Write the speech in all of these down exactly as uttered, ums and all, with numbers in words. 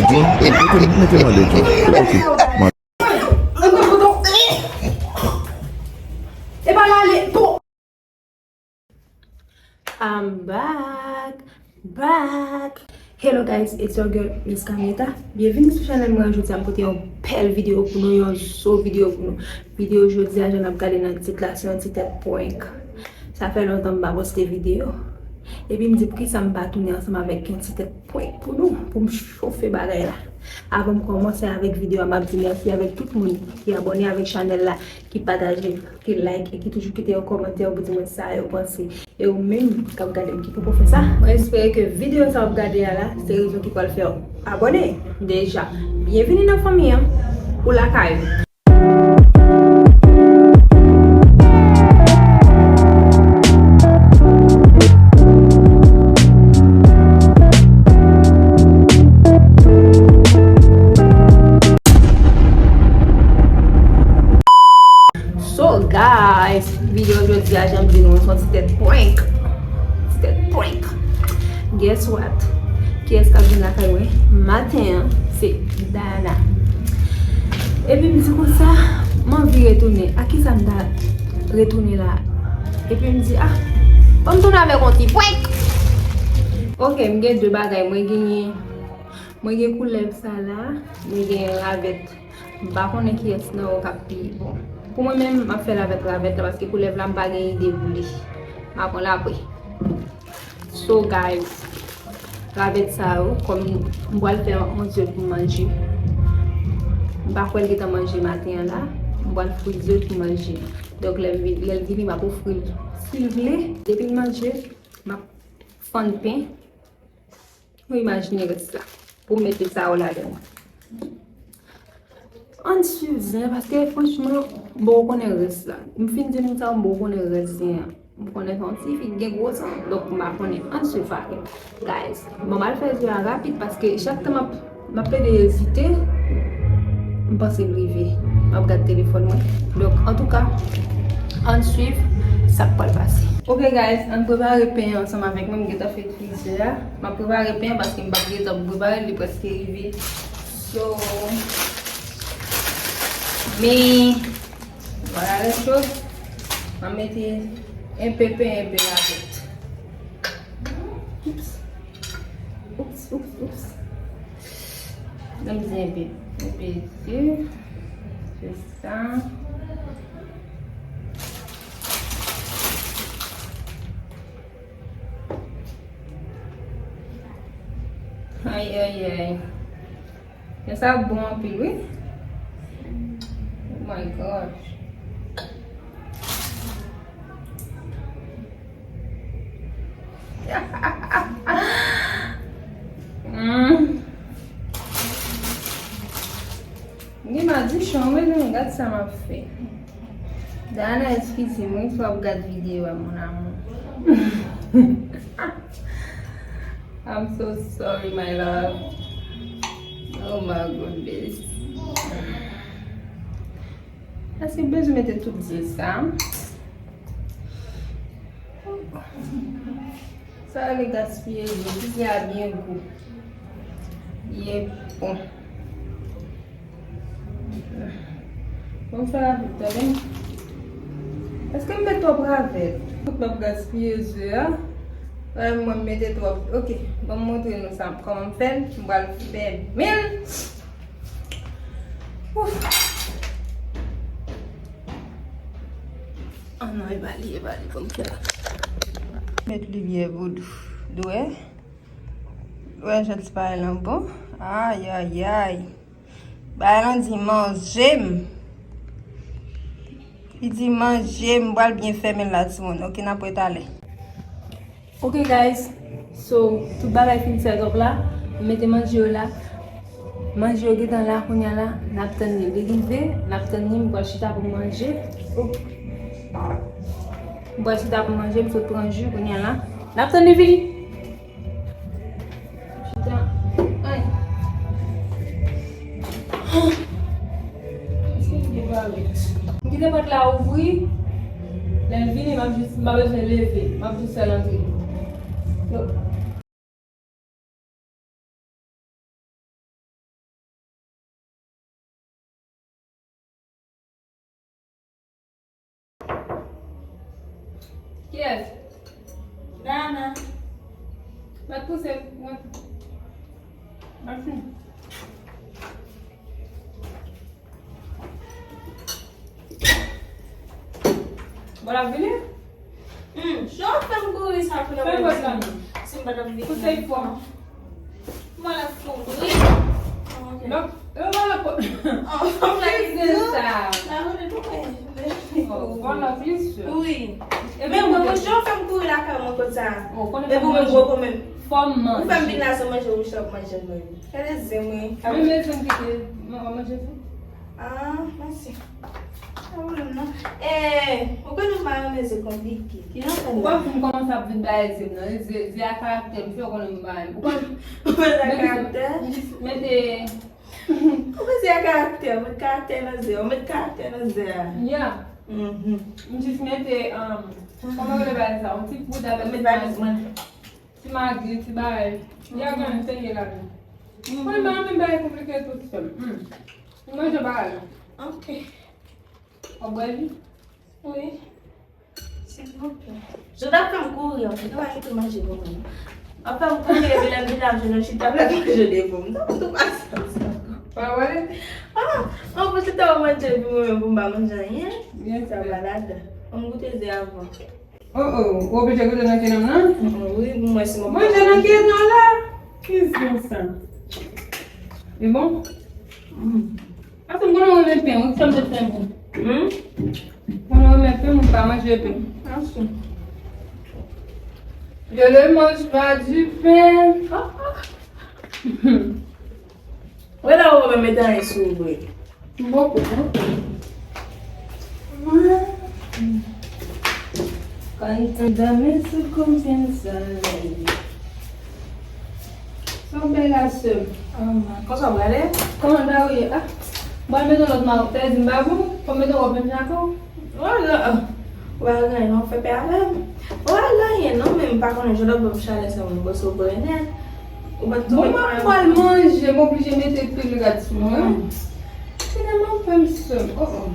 Mete m anlè, John. Ok. E pa la ale. I'm back, back. Hello guys, it's your girl Miss Camita. Byenvini sou chanèl mwen. Jodi a m pote yon bèl videyo pou nou, yon zo videyo pou nou. Videyo jodi a, jan n ap gade nan tit la, se yon ti tèt prank. Sa fè lontan m pa poste videyo. Epi m di poukisa m pa tounen ansanm avèk yon ti tèt prank pou nou, pou m chofe bagay la. Avan m kòmanse avèk videyo a, m ap di mèsi avèk tout moun ki abòne avèk chanèl la, ki pataje, ki like, e ki toujou kite yon kòmantè pou di mwen sa yo panse. E ou menm k ap gade m ki poko fè sa, mwen espere ke videyo sa w ap gade a la, se rezon ki pral fè w abòne deja. Byenvini nan fanmi an, ou lakay ou. So guys, videyo jodi a, jan m di nou, se yon ti tèt prank. Ti tèt prank. Guess what? Kiyès k ap vin lakay mwen maten an? Se Diana. Epi m di konsa, m anvi retounen. A kisa m ta retounen la? Epi m di, ah, ban m tounen avèk yon ti prank. Ok, m gen de bagay. Mwen genyen, mwen gen koulèv sa la, mwen gen ravèt. M pa konnen kiyès nan yo k ap pi bon. Pou mwen menm, m ap fè l avèk ravèt la, paske koulèv la, m pa gen ide pou li. M a pran l apre. So guys, ravèt sa yo, kòm m pral fè yon zòt pou manje. M pa kwè l gentan manje maten an la. M pral fri zòt pou manje. Donk lè l vin, lè l vini, m ap ofri l. Si l vle, depi l manje, m ap fann pen. Nou imajine rès la. Pou m mete sa yo ladan. Ann swiv zen, paske franchman, m poko konnen rès la. M fin di nou sa, m poko konnen rès zen an. M konnen se yon ti fi ki gen gwo san, donk m pa konnen. Ann swiv avè m. Guys, bon, m al fè zen an rapid, paske chak tan m ap, m ap plede ezite, m panse l rive. M ap gad telefòn mwen. Donk, antouka, ann swiv sa k pral pase. Ok, guys, ann prepare pen an ansanm avèk mwen. M gentan fè frizè a. M ap prepare pen an paske m p ap gentan pou prepare l, li prèske rive. So, men, vwala lè cho. M ap mete enpe pen, enpe ravèt. Oups. Oups, oups, oups. Ann di enpe, enpe di. Se sa. Ay, ay, ay. Men sa bon anpil, wi. Oh my gosh. Mm. Gen madichon, wi, non, gad sa m ap fè. Dana, eskize m wi, si w ap gad videyo a, mon amour. I'm so sorry, my love. Oh my goodness. Èske m bezwen mete tout ze sa? Sa rele gaspiye ze. Ti ze a byen gou. Li bon. Bon, fè rapid, tande. Èske m met twòp ravèt? Tout m ap gaspiye ze a. Wè, mwen, m mete twòp. Ok, ban m montre nou sa, kòman m fè l. M pral fèmen l. Ouf. Ah non, e pa li, e pa li, ban m fè l. Met limyè pou dwè. Dwè jan ti bagay lan bon. Ay, ay, ay. Bagay lan di manje m. Li di manje m, m pral byen fèmen l la, timoun. Ok, n ap wè talè. Ok, guys, so, tout bagay fin set up la. M mete manje yo la. Manje yo gentan la kounye a la. N ap tann li. Li rive, n ap tann li. M pral chita pou m manje. Oh. M pral chita pou m manje. M sot pran ji kounye a la. N ap tann li vini. Chita. Ay. Èske m gen pawòl? M kite pòt la ouvri. Lè l vini, m ap jis, m pa bezwen leve. M ap jis fè l antre. Yo. Yes. Nana. Mèt pouse, mèt. Mèt fin. Bon, l ap vini? Hmm, jan w fè m kouri sa pou l ap vini. Si m pa t ap vini. Pouse l fò. Mwen la kouri. Ok. Non, yo pa la ko-, oh, fòm la ki di sa. La kouri tou. Oh, bon, la plis. Wi. Men mwen, mwen, jan w fè m kouri lakay mwen konsa. Oh, konnen. Epi mwen gwo kanmenm. Fò m manje. Ou fè m vin la san manje, ou chòp manje mwen. Gade zen mwen. Men, men zen ki te, mwen pa manje tou. Ah, mèsi. Pa pwoblèm non. Eh, ou konnen m pa renmen zen konplike. Ki jan fè la? Ou pa fin kòmanse ap vin bay zen nan. Zen, zen a karaktè m fè, ou konnen m pa renmen. Ou konnen. Ou konnen sa karaktè? M jis mete. Ou konnen zen a karaktè, ou met karaktè nan zen, ou met karaktè nan zen a. Ya. Mhm. M jis mete, um, kòman yo rele bagay sa? Yon ti poud avèk ti magi. Ti magi, ti bagay. Ya, gen te ye ladan. Mwen, mwen, mwen, bagay konplike tout sèm. Hmm. Mwen, manje bagay. Ok. W ap bwè ji? Wi. Silvouplè. Jan w t ap fè m kouri, an, se tou pa kite manje pou mwen. W ap fè m kouri, epi lè m vin la, m jwenn yon chita, m ap manje devan m. Non, tou pa sa, sa. Pa wè? Ah, an plis, se ta w manje pou mwen, pou m pa manje anyen. Byen sa, malad. An m goute zen avan. Oh, oh, ou oblije goute nan kenanm nan? Mm, wi, pou mwen, si mwen manje nan kenanm la. Ki zen sa? E bon? Mm. Paske m konnen w renmen pen, ou t janm te pen pou. Hmm? Konnen w renmen pen, moun pa manje pen. Asou. Je ne mange pas du pain. Ah, ah. Wè la ou pa mete anyen sou ou vre. Bòkò, bòkò. Cantando me su confianza, baby. Sa w bay la, sè m? Ah, konsa w prale? Kòman w ye? Ah, m pral mete yon lòt mawon. Sa vle di m pa bon? Fò m mete yon lòt menm jan ak ou? Wala. Ou pa gen anyen non, fè pè avè m. Ou pa gen anyen non, men m pa konnen jan w ap ban m chalè sa, mwen panse w grennen. Ou pa tou. Bon, m ap pral manje, m oblije mete pil rad sou mwen. Finalman, fè m sèm. Oh, oh.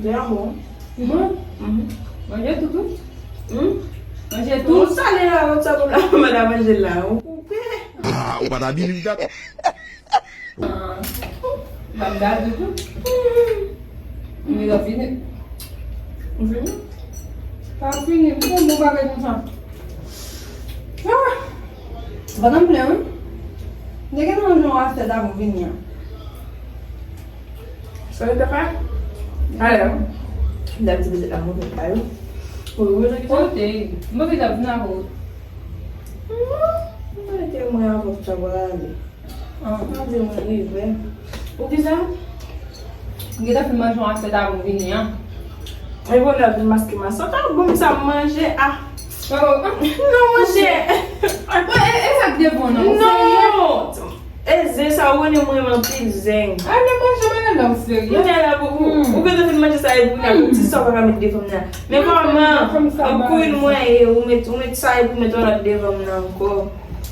Deja bon. Mwen? Mhm. Manje tou, tou. Hmm? Manje tou. Ou sale la, ou sa pou la, mwen la manje la. Ou koupe. Ah, ou pa ta bini dat. Ah, m ap gade tou. M gen fini. Ou fini? Pa fini, m konn bon bagay konsa. Ah! Pandan m plen, wi. M te gen yon jan afè ta pou vini an. Sa yo te fè? Alè, m t ap di pitit la montre l pa yo. Wi, wi, wi. Kote? M panse l t ap vin avè w. Non, m rete mwen avè w, sa pral ale. Ah. Mwen di mwen rive. Poukisa? M gentan fin manje yon afè ta pou vini an. E bonè vin maske masantan, bon, sa m manje a. Oh. Non, monchè. Bon, e, e sa k devan w nan? Ou serye? Non. E zen sa, ou konnen mwen renmen anpil zen. A, men manje bagay la, ou serye? Kounye a la, ou, ou, ou gentan fin manje sa, e kounye a, ti sa ou pa ka met devan m nan. Men kòman? Ou kwin mwen, e ou met, ou met sa, e pou met yon lòt devan m nan ankò.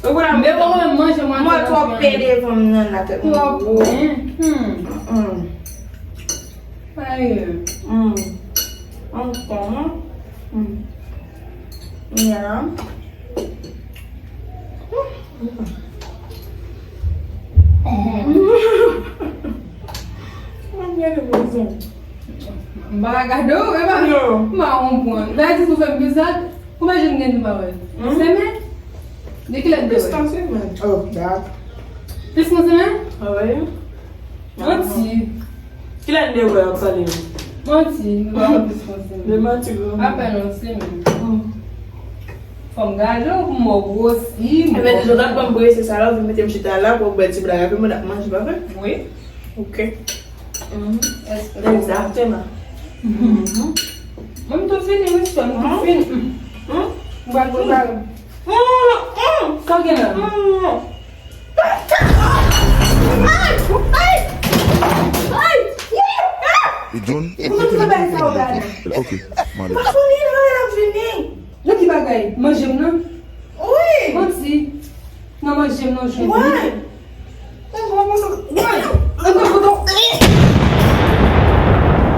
Ou konnen mwen, mwen twò pè devan m nan, la tèt mwen gwo. Hmm. Aye. Hmm. Anfòm, wi. Hmm. Nyan. Mwen gade mwen zen. M pa ka gade w, e pa. Non. M pa konprann. Gade, ou fè m bizar. Konbyen jou m gen nou pa wè? Hmm? Semèn? De kilè n te wè? Plis yon semèn. Oh, dat. Plis yon semèn? Wi. Manti. Kilè n te wè w ap pale? Manti, nou pa wè plis yon semèn. De manti, granmoun. Apèn yon semèn. Hmm. Fò m gade w pou m wè w gwosi, m wè w. Ebyen, deja, w t ap ban m prese sa la, ou vin mete m chita la pou w bwè ti blag avè m, mwen ap manje, pa vre? Wi. Ok. Mhm. Egzakteman. Mhm. Mwen, m tou fini, wi, sè m, m tou fini. Hmm? M pral prepare. Hmm, hmm. Sa w gen la? Hmm. Ay! Ay! Ay! Li John, ou kite li pou fini. Ok, mande. Pa fini, non, l ap vini. Nan ki bagay? Manje m nan? Wi. Manti. Nan manje m nan, jodi. Wi. Mwen, mwen, mwen, mwen. Antre foto.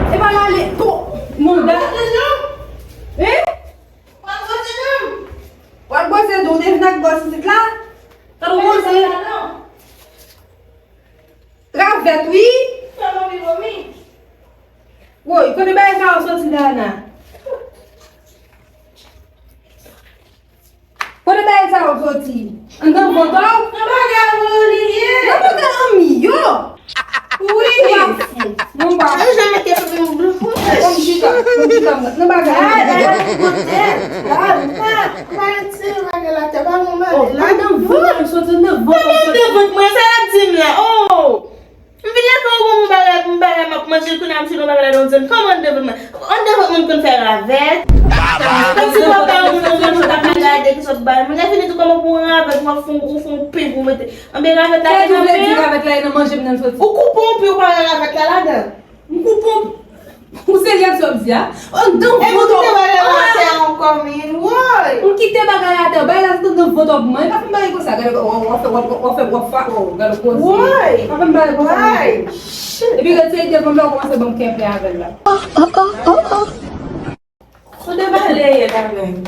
E pa l ale. Tou. Non, da. Eh? Ou te vin ak bòs isit la? Sa nou poze? Ravèt, wi. Woy, kote bagay sa yo soti, Dana? Kote bagay sa yo soti? Anndan vant ou? Nan bagay ou li ye. Nan bagay anmi yo. Wi. Ou pa fou. Non, pa fou. Yo janm mete pou nou blou. Konn chita, konn chita, nan bagay. Ah, Dana, ou kote? Ah, ou pa, ou pa retire bagay la, te pa bon bagay la. Oh, anndan vant ou soti, anndan vant ou soti. Kòman anndan vant mwen? Sa y ap di m la? Oh! M vin lakay ou, bon, m bagay, m bagay m ap manje, kounye a m sot nan bagay la, donk, kòman anndan vant mwen? Anndan vant mwen konn fè ravèt. Kòmsi w ap bay yon moun yon manti, w t ap gade ki sòt bagay. Moun nan fini tou kòman pou yon ravèt, w ap fè yon, ou fè yon pen pou mete. Anben ravèt la te nan pen an. Sa w vle di ravèt la e nan manje m nan l soti? Ou koupe yon pen, ou pa wè ravèt la ladan. M koupe yon Ou serye ak sa w ap di a? Anndan vant ou. Epi w kite bagay la atè a ankò, men, woy! Ou kite bagay la atè a, bagay la sot anndan vant ou ap manje, pa fè m bagay konsa, gade, w ap fè, w ap fè, w ap fè, w ap fè, oh, gade koze. Woy! Pa fè m bagay konsa. Woy! Epi retire devan m la, ou kòmanse ban m kè plen avè l la. Ou debale ye la menm.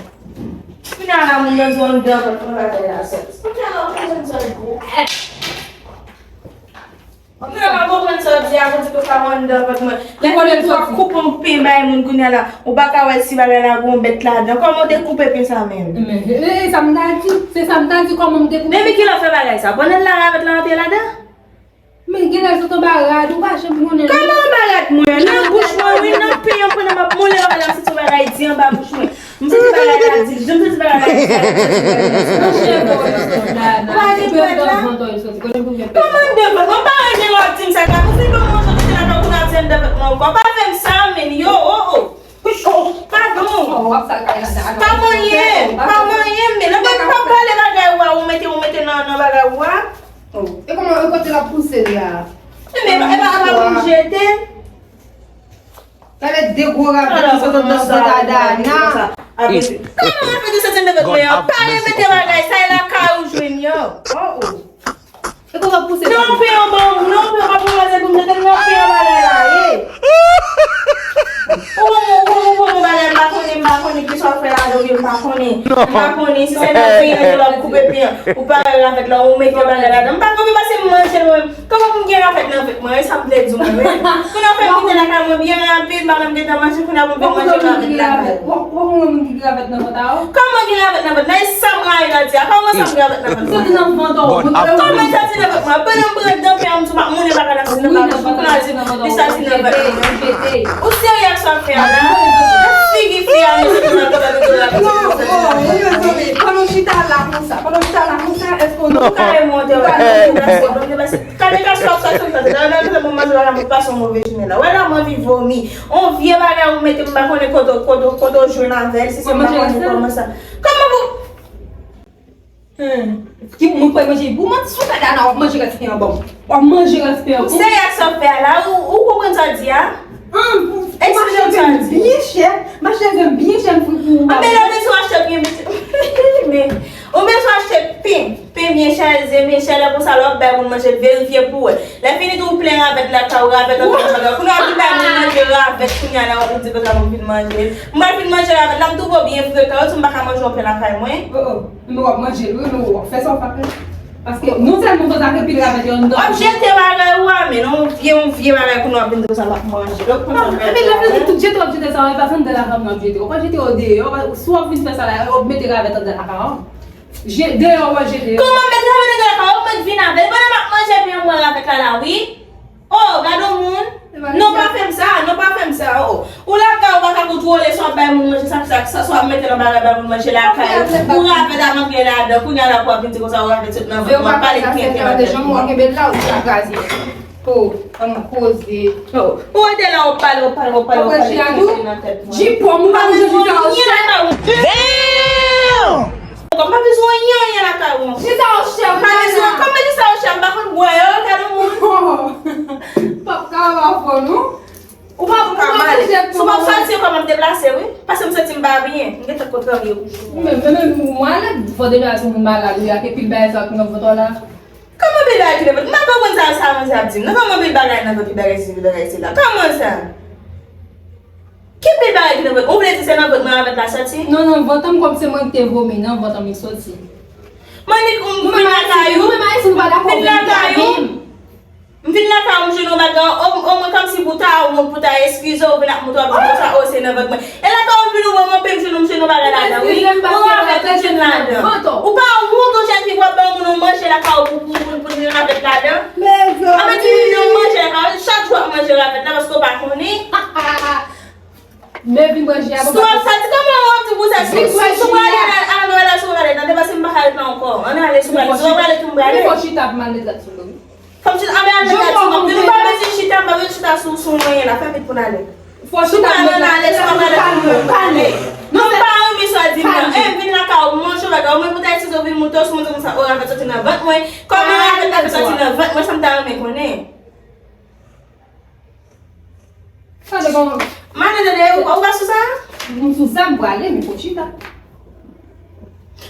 Kounye a la, moun nan di w anndan vant mwen bagay la soti. Kounye a la, ou konprann sa l di a. Mwen pa konprann sa w di a, pou di konsa w anndan vant mwen. Lè fini tou w ap koupe yon pen bay moun kounye a la, ou pa ka wè si bagay la gen yon bèt ladan. Kòman w te koupe pen sa menm? Men, e, e, sa m ta di, se sa m ta di, kòman m te koupe. Men, men kilè w fè bagay sa? Pandan l la, ravèt la antre ladan? Men, genlè sot anba rad, ou pa janm konnen. Kòman anba rad mwen? Nan bouch mwen, wi, nan pen an, pandan m ap moulen bagay la, m santi yon bagay di anba bouch mwen. M santi bagay la di, m santi bagay la di. Nan cheve w yo soti la, nan cheve w yo soti, kote pou gen pèp. Kòman anndan vant mwen? M pa renmen lè w ap di m sa, ka konfime mwen jodi se la ka kounye ap di anndan vant mwen ankò. Pa fè m sa, men yo, oh, oh. Padon. Pa manyen, pa manyen, men lè mwen pa pale bagay ou a, ou mete, ou mete nan, nan bagay ou a. E kòman, e kote l ap pouse l la? Men, e pa, e pa pou m jete. Gade de gwo rapèt ki sot anndan vant a Dana. Kòman rapèt ki sot anndan vant mwen an? Pa repete bagay sa, e lakay ou jwenn yo. Oh, oh. E kòman pouse nan pen an ban ou, nan pen an pa pou manje pou m jete nan pen an bagay la ye. Ou ban mwen, ou ban mwen, ou ban mwen bagay, m pa konnen, m pa konnen kisa w fè ladan, oubyen m pa konnen. M pa konnen si se nan pen an, lè w ap koupe pen an, ou pa wè ravèt la, ou mete bagay ladan. M pa konn, paske m manje l mwen menm. Kòman pou m gen ravèt nan vant mwen? E sa m vle di w mwen menm. Kounye a w fè m kite lakay mwen byen rapid, m pa menm gentan manje, kounye a pou m vin manje ravèt lakay. Kòman gen ravèt nan vant ou? Kòman gen ravèt nan vant? Nan e sa m rayi la di a. Kòman sa m gen ravèt nan vant mwen? Soti nan vant ou. Kòman soti nan vant mwen? Pandan m pran dan pen an, m tou m ap moulen bagay la soti nan vant mwen. Kounye a di m li soti nan vant mwen. Ou serye ak sa w ap fè a la? Gad figi fi a, mesye, kounye a pou l ap mete ravèt soti nan vant mwen. Pandan w chita la konsa, pandan w chita la konsa, èske w... Ou kare monte, ou kare monte. Kale ka sòk sa sou tande. Nan nan nan manje la mwen pase yon move jounen la. Wè la mwen anvi vomi. On vye bagay ou mete m pa konnen kote kote kote w jwenn avè l si se m pa konnen kòman sa. Kòman pou... Hmm. Ki mwen kwè manje pou mwen sou kay Dana w ap manje rès pen an ban m. W ap manje rès pen an. Ou serye ak sa w fè a la? Ou ou konprann sa w di a? Eksplike m sa w di. Byen chè. M achte zen byen chè m fri pou ou. Anben lè w bezwen achte byen men ou bezwen achte pen. Pen byen chè, ze byen chè, lè konsa lè w ap bay moun manje l verifye pou w wè. Lè fini tou ou plen ravèt lakay ou, ravèt antre nan bagay. Kounye a w ap vin bay moun manje ravèt kounye a la ou di konsa pou m vin manje. M pral vin manje ravèt la, m twouve w byen frekan, yo di m pa ka manje yon pen lakay mwen. Oh, oh. Men w ap manje l wi, men w ap fè sa w pa fè. Paske non sèlman konsa ke pil ravèt yo anndan. W ap jete bagay ou a, men non, yon vye, yon vye bagay kounye a w ap vin di konsa w ap manje l. Ou konprann sa m vle di? Men lè w vle di tout jete w ap jete sa, e pa se anndan lakay mwen w ap jete. Ou pa jete yo deyò, si w ap vin fè sa la, w ap mete ravèt anndan lakay an. Je, deyò w ap jete yo. Kòman m met ravèt anndan lakay? Ou mèt vin avè l. Pandan m ap manje pen an mwen ravèt la la wi. Oh, gade yon moun. Non pa fè m sa, non pa fè m sa. Oh. Ou lakay ou pa ka kontwole sa w ap bay moun manje, sa, sa, sa, sa w ap mete nan bagay bay moun manje lakay ou. Ou ravèt ap antre ladan, kounye a la pou w ap vin di konsa ou ravèt sot nan vant mwen, pale byen byen avè m. Janm w ap kenbe l la, ou di sa kraze. Oh, ann koze. Oh. Ou rete la, w ap pale, w ap pale, w ap pale, w ap pale, w ap pale nan tèt mwen. Jipon, ou pa bezwen jipon. Damn! M pa bezwen anyen, anyen lakay ou ankò. Chita w chè. M pa bezwen, kòman chita w chè? M pa konn bwè yo, gade yon moun. Pap ka ava fò, non. Ou pa, ou pa manje pou mwen. Si w p ap sòti ankò, m ap deplase, wi. Paske m santi m pa byen. M gentan kontrarye pou jou. Men, men, men, mwen alèz, fò deja se moun malad, wi, ak pil bagay sa k nan vant ou la. Kòman pil bagay ki nan vant? M pa konprann sa, sa manzè ap di m. Non, kòman pil bagay nan vant, pil bagay sesi, pil bagay sela? Kòman sa? Ki pil bagay ki nan vant? Ou vle di se nan vant mwen ravèt la soti? Non, nan vant an, kòm se mwen ki te vomi, nan vant an li soti. Manik, m vin lakay ou. M vin lakay ou. M vin lakay ou, m jwenn yon bagay, o, o, mwen kòmsi pou ta wont, pou ta eskize w, vin ap montre w ap di konsa, o, se nan vant mwen. E lakay ou m vin ou wè mwen, m jwenn, m jwenn yon bagay ladan, wi. Mwen avè tout jwenn ladan. Ou pa wont, yon jèn fi pou ap ban yon moun yon manje lakay ou pou, pou, pou, pou li ravèt ladan? Anben di vin yon manje lakay ou, chak jou ap manje ravèt la, paske w pa konnen. Men vin manje a, papa. Sou ap sa, di kòman w ap di pou sa, si, si, si w prale, al, al, al, al, si w prale, tande, paske m pa ka ret la ankò. Ann ale, si w prale, si w prale, tou m prale. Li fò chita pou maltèt sou nou. Fò m chita, anben al maltèt sou mwen. Nou pa bezwen chita, m pa bezwen chita sou, sou mwen la, fè vit pou n ale. Fò chita, ann ale, si w prale, tou m prale. Non, m pa renmen sa w di m nan. E, vin lakay ou, manje bagay, ou menm pou ta eskize w vin monte w sou mwen konsa, o, ravèt soti nan vant mwen. Kòman ravèt la fè soti nan vant mwen, sa m ta renmen konnen. Tande kòman. Mane, tande, ou, ou pa sou sa? M sou sa, m prale, men fò chita.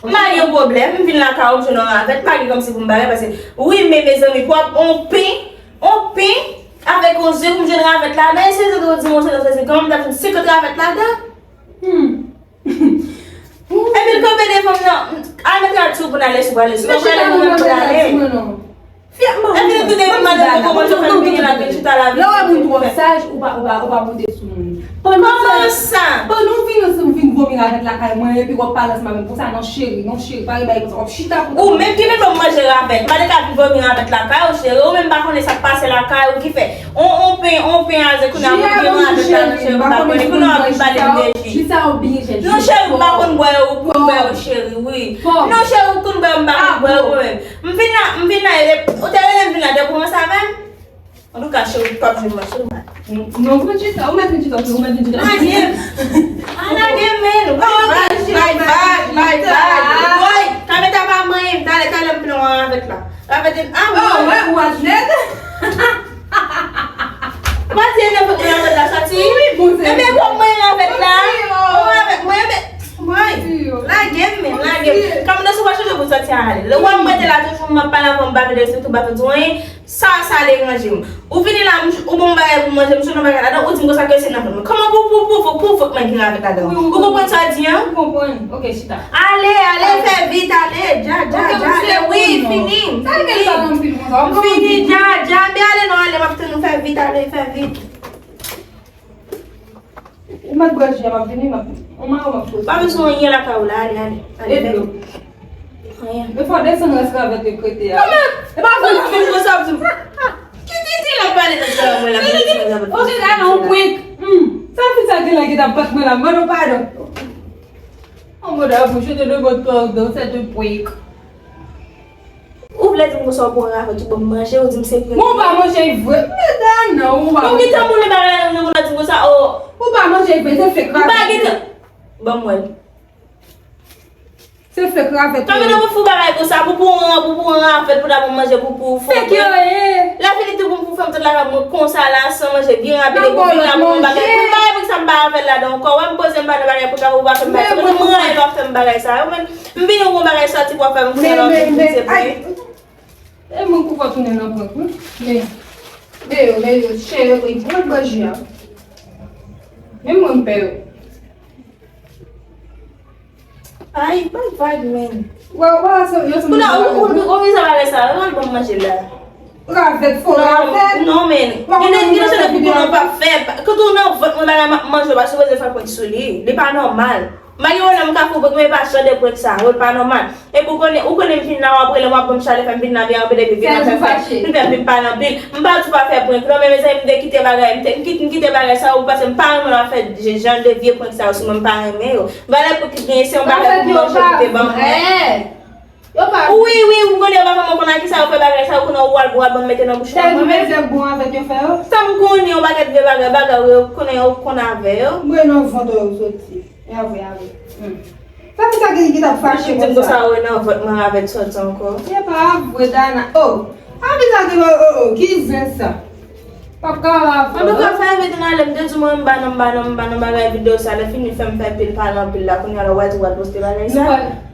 M pa gen pwoblèm, m vin lakay ou, m jwenn yon ravèt, pa gen kòmsi pou m bagay, paske, wi, men mezanmi, pou ap on pen, on pen, avèk on ze pou m jwenn ravèt ladan, e se ze ou di m, se ze, kòman m t ap jwenn senkant ravèt ladan? Hmm. Epi l kanpe devan m nan, al mete rad sou pou n ale, si w prale, si w prale, mwen menm pou n ale. Epi nou tou de moun madanm nou kòmanse fè nou piki la, vin chita la, vin. Lè w wè moun twò saj, ou pa, ou pa, ou pa monte sou moun. Kòman sa? Pandan w vin ansanm, vin vomi ravèt lakay mwen, epi w ap pale ansanm avè m konsa, non cheri, non cheri, pa gen bagay konsa, w ap chita pou ou menm ki vin ban m manje ravèt, m pa te ka vin vomi ravèt lakay ou, cheri, ou menm pa konnen sa k pase lakay ou ki fè. On, on pen, on pen a ze kounye a, mwen gen mwen avèk la nan cheri, m pa konnen kounye a w ap vin pale m de ji. Non cheri, m pa konn bwè yo, ou konn bwè yo cheri, wi. Non cheri, ou konn bwè yo, m pa konn bwè yo mwen menm. M vin la, m vin la, e, ou te rele m vin la, depi w ranse avè m. Antouka cheri, ou p ap jwenn mwen cheri, m pa. Non, ou mèt chita, ou mèt vin chita, ou mèt vin chita. Lage m. A lage m men. Bay vag, bay vag, bay vag. Woy, kameta pa manyen m, talè, talè m plen w avèk la. Ravèt, ah, oh, ouais, ou athlète. Mwen di nan vant mwen ravèt la soti. Wi, bon, se. Enben, bon, mwen ravèt la. Mwen ravèt mwen, enben, mwen. Lage m, men, lage m. Kòm nan sou pa chanje pou soti ale. Lè w wè m rete la toujou, m ap pale avè w, m pa vle respekte w, m pa vle di w anyen. Sa, sa deranje m. Ou vini la, m, ou ban m bagay pou manje, m jwenn yon bagay ladan, ou di m konsa ke se nan vant mwen. Kòman pou, pou, pou, pou, pou vant mwen gen ravèt ladan? Ou konprann sa w di an? M konprann. Ok, chita. Ale, ale, fè vit, ale, dja, dja, dja, ale, wi, fini, m fini. M fini, dja, dja, men ale non, ale, m ap tann ou, fè vit, ale, fè vit. Ou mèt bwè ji a, m ap vini, m ap, on mayo m ap poze. Pa bezwen anyen lakay ou la, ale, ale, ale, fè vit. Anyen. Men fò desann rès ravèt yo k rete a. Kòman? E pa vre, m ap vin konsa, m ap di m. Ki titi l ap pale nan sè mwen la, ki titi l ap pale? Ok, la non, prank. Hmm. Sa fi sa gen la ki t ap bat mwen la, m mande w padon. Oh, mon amour, je te demande pardon, c'est un prank. Ou vle di m konsa ou pran ravèt ou ban m manje, ou di m se prank. Men ou pa manje vre. Medam, non, ou pa manje. Ou gentan boule bagay la nan men m, ou di m konsa, oh. Ou pa manje vre, se fake ravèt. M pa gentan. Ban m wè l. Se fake ravèt. Kòman nan pou fou bagay konsa, pou pou an, pou pou an ravèt, pou ta ban m manje, pou pou fò. Fake yo ye. La fini tou pou pou fè m tout lakay mwen konsa la, san manje, byen rapid, epi pou vin la pou yon bagay. Pou bagay pou sa m pa avè l ladan ankò. Wè m poze m pa nan bagay pou ta pou pa fè m bagay. Mwen mwen rayi lè w ap fè m bagay sa yo, men. M vini ou gon bagay sòti pou w ap fè m kounye a la w vin di se prank. E mwen kou fò tounen nan prank wi. Men, men yo, men yo, chè yo, wi, pran bò ji a. Men mwen m pè yo. Ay, pa vag men. Wè, wè, se yo se. Kounye a ou ou ou ou vin sa bagay sa, ou al ban m manje la. Ravèt, fo ravèt. Non men. Gen de gen de chè de pou konnen w pa fè. Kote w nan vant mwen bagay m ap manje, w pa sipoze fè prank sou li. Li pa nòmal. M pa gen pwoblèm, m ka fè w prank, men pa jan de prank sa, yo pa nòmal. Epi w konnen, ou konnen m vin la, w ap rele m, w ap ban m chalè, fè m vin la, vin anpil, epi vin la, fè, vin fè, vin fè m vin pale anpil. M pa di w pa fè prank, non, men mezanmi, m te kite bagay, m te, m kite, m kite bagay sa yo, paske m pa renmen lè w ap fè jan de vye prank sa yo sou mwen, m pa renmen yo. Valè prank ki genyen, se yon bagay pou manje, pou te ban mwen. Wi, wi, ou konnen yo pa fè mwen konn a kisa yo fè bagay sa yo, konnen ou al, ou al ban m mete nan bouch mwen, mwen menm. Sa m konnen, yon pakèt vye bagay, bagay, yo konnen yo konn avè yo. Mwen nan vant ou soti. E apre, apre. Hmm. Sa fi sa ki, ki t ap fache konsa. Di m konsa, wè nan vant mwen avè t sòti ankò. Se pa vre, Dana. Oh! Sa fi sa ki, oh, oh, oh, ki zen sa? P ap ka avè. Antouka, fè vit n ale, m te di w mwen m pa nan, m pa nan, m pa nan bagay videyo sa, lè fini fè m fè pil pale anpil la, kounye a la w a di w al poste bagay sa.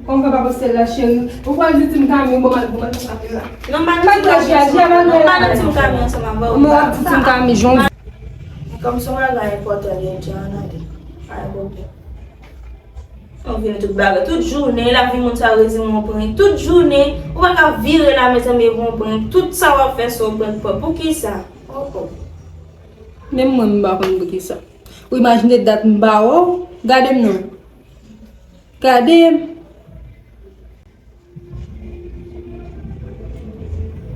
Kòm fè pa poste l la, cheri. Ou pral di Team Kami, bon, mal, bon, mal, bon, mal la. Non, m pa nan Team Kami ansanm avè w. Mwen ap di Team Kami, jan. Kòm se yon bagay enpòtan li ye, di an ale. Ou vini tout bagay, tout jounen, lavi moun sa yo rezi yon prank. Tout jounen, ou pa ka vire la, mezanmi, e yon prank. Tout sa w ap fè se yon prank, prank. Poukisa? Oh, oh. Menm mwen, m pa konn poukisa. Ou imajine dat m pa wè w? Gade m non. Gade m.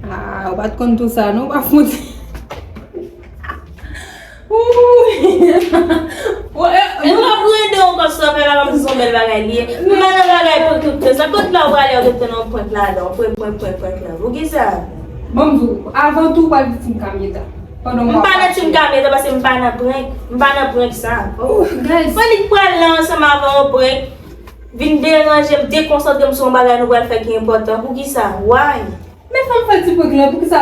Ah, ou pa t konn tou sa, non, ou pa fout. Wouy! E, nou pa prende yon kòs sa fè la, kòm si se yon bèl bagay li ye. M pa nan bagay prank tout tan sa. Kot la ou prale, ou te nan yon prank ladan, prank, prank, prank, prank la. Poukisa? Bon, m di w, avan tou, ou pral di Team Kamyeta. Pandan w pa nan Team Kamyeta, paske m pa nan prank. M pa nan prank sa. Oh, guys. Mwen li pral la ansanm avè yon prank. Vin deranje m, dekonsantre m sou yon bagay nou pral fè ki enpòtan. Poukisa? Why? Men fò m fè ti prank lan, poukisa?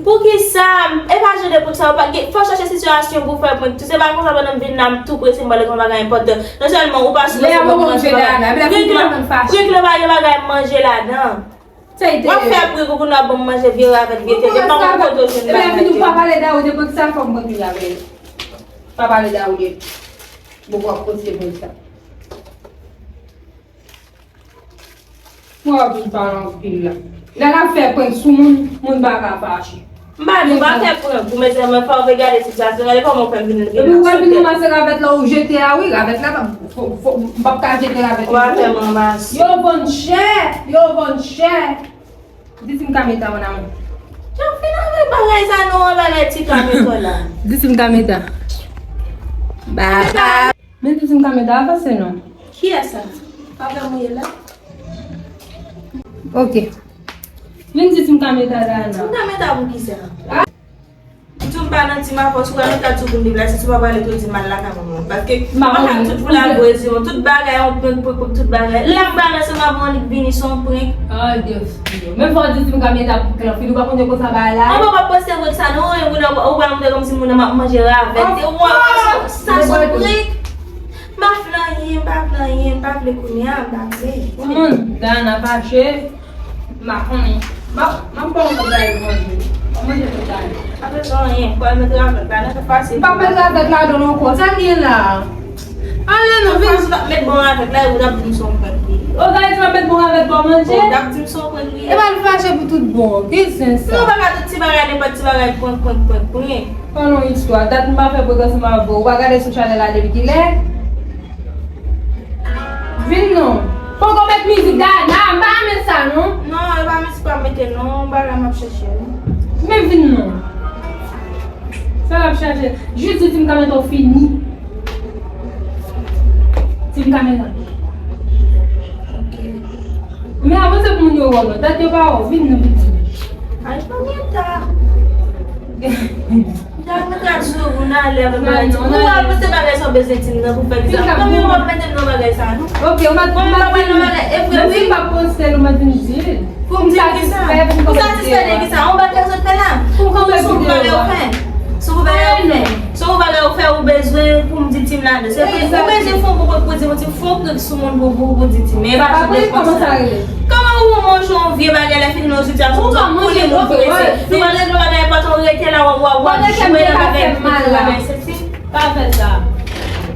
Poukisa? E pa jan de prank sa, ou pa gen, fò w chache sitiyasyon pou w fè prank tou. Se pa konsa pandan m vin la, m tou prese, m pral gen yon bagay enpòtan. Non sèlman ou pa sou prank lan, prank lan pa gen bagay manje ladan. W ap fè prank ou konn ap ban m manje, vye ravèt, vye tete, pa konn kote w jwenn bagay yo. Pa pale Daoud, e prank sa fò m prank li avè l. Pa pale Daoud. Bon, w ap poste prank sa. Mwen ap vin pale anpil la. Lè n ap fè prank sou moun, moun pa ka fache. M pa di w pa fè prank pou mezanmi, fò w gade sitiyasyon, gade kòman w fè m vin gen nan sou tèt. Epi w wè vin ranmase ravèt la ou jete a wi, ravèt la, fò, fò, m p ap ka jete ravèt la. Ou pa fè m ranmase. Yo vann chè, yo vann chè. Di Team Kamyeta, mon amour. Jan fin avèk bagay sa non, an bagay Team Kamyeta la. Di Team Kamyeta. Bye bye. Men Team Kamyeta avanse non. Kiyès sa? Avè mwen ye la. Ok. Vin di Team Kamyeta la non. Team Kamyeta pou kisa? Tou m pa nan Team Afòs, ou pa mete tou pou m deplase, si w pa prale tou di m al lakay manman m. Paske m ap fè tout pou la pwezi, tout bagay, yon prank, prank, prank, tout bagay. Lè m prale ansanm avè w, annik vini se yon prank. Ay, Dios mio. Men fò w di Team Kamyeta pou klan fini, ou pa konn konsa bagay la. An, pa poste prank sa non, e moun nan, ou pral montre kòmsi moun nan m ap manje ravèt. E w ap sa, sa se yon prank. M pa vle anyen, m pa vle anyen, m pa vle kounye a, m pa vle. Moun, Dana fache. M pa konnen. M ap, m ap ba w yon bagay pou manje. W ap manje pou tande. Pa bezwen anyen. Fò w met ravèt la, nan fè fasil. M p ap met ravèt ladan l ankò. Sa l gen la? Ale non, vin. Fasil w ap met bon ravèt la, epi w t ap di m se yon prank li ye. O, gade, m ap met bon ravèt pou w manje. O, w t ap di m se yon prank li ye. Epa l fache pou tout bon. Ki zen sa? Non, pa ka tout ti bagay, nenpòt ti bagay, prank, prank, prank, prank. Fè nou istwa. Dat m pa fè prank ansanm avè w. Ou pa gade sou chanèl la depi kilè? Vin non. Poko met mizik Dana, m pa renmen sa non. Non, e pa mizik pa mete non, bagay m ap chèche wi. Men vin non. Sa l ap chache. Jis di Team Kamyeta w fini. Team Kamyeta. Ok. Men avanse pou moun yo wè w non. Dat yo pa wè w, vin non, vin. Ay, Kamyeta. Jan mwen ka di w, moun ale avèk bagay ti. Ou wè, poste bagay sa w bezwen Team nan pou fè kisa. Mwen menm w ap mete m nan bagay sa non. Ok, ou mèt, ou mèt vin. Mwen pa pral nan bagay, e vre wi. Menm si m pa poste l, ou mèt vin di l. Pou m di l kisa? Pou satisfè de kisa? Yon bagay sot fè la. Pou m kanpe videyo a. Se yon bagay ou fè. Se yon bagay ou fè, ou bezwen pou m di Team la. Se pou ou bezwen fè yon prank pou di yon ti fon prank sou moun pou, pou, pou di Team. Men e pa tout de fwa sa. Kòman ou manje yon vye bagay la fini nan sitiyasyon ou ap koule moun prese. Nou pa regle bagay enpòtan, ou rete la, w ap, w ap, w ap jwe nan bagay, bagay sesi. Pa fè sa.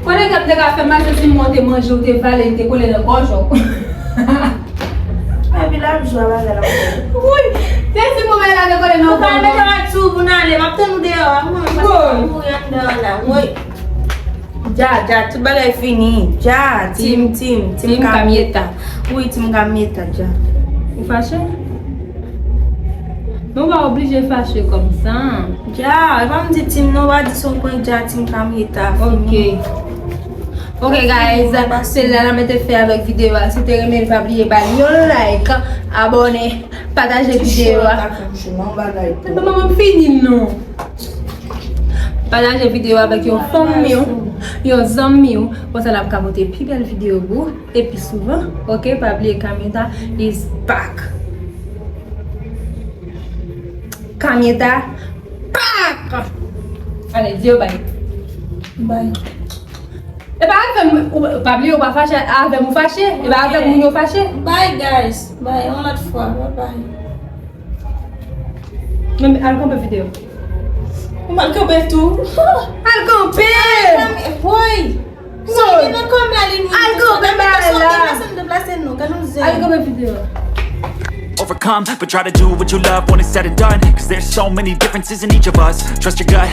Konnen kè m te ka fè mal, se si mwen te manje, ou te vale, li te kole nan gòj ou. Epi l ap jwe a bagay la. Wi, se si mwen bagay la te kole nan gòj ou. Ou pa mete w ak ti ou pou n ale, m ap tann ou deyò a, mwen, paske m ap mouri anndan an la, wi. Dja, dja, tout bagay fini. Dja, Team, Team, Team Kamyeta. Wi, Team Kamyeta, dja. Ou fache? Men w pa oblije fache kòmsa. Dja, e pa m di Team non, w pa di se yon prank dja, Team Kamyeta, fini. Ok. Ok, guys, se la n ap mete fen avèk videyo a. Si w te renmen l, pa bliye ba l yon like, abòne, pataje videyo a. Manman, fini non. Pataje videyo avèk yon fanmi w, yon zanmi w. Konsa l ap ka pote pi bèl videyo pou ou, e pi souvan. Ok, pa bliye Kamyeta is back. Kamyeta back! Ale, di yo bay. Bay. E pa avè m, ou pa bliye, ou pa fache avè m, ou fache. E pa avè moun yo fache. Bye, guys. Bye, yon lòt fwa. Bye, bye. Men, al kanpe videyo. Ou mal kanpe tou. Al kanpe! Woy! Woy! Nan kòm la li nou. Al gwo bebe la. Deplase nou, kan nou zen. Al gwo bebe videyo. Overcome, but try to do what you love when it's said and done. Cause there's so many differences in each of us. Trust your gut.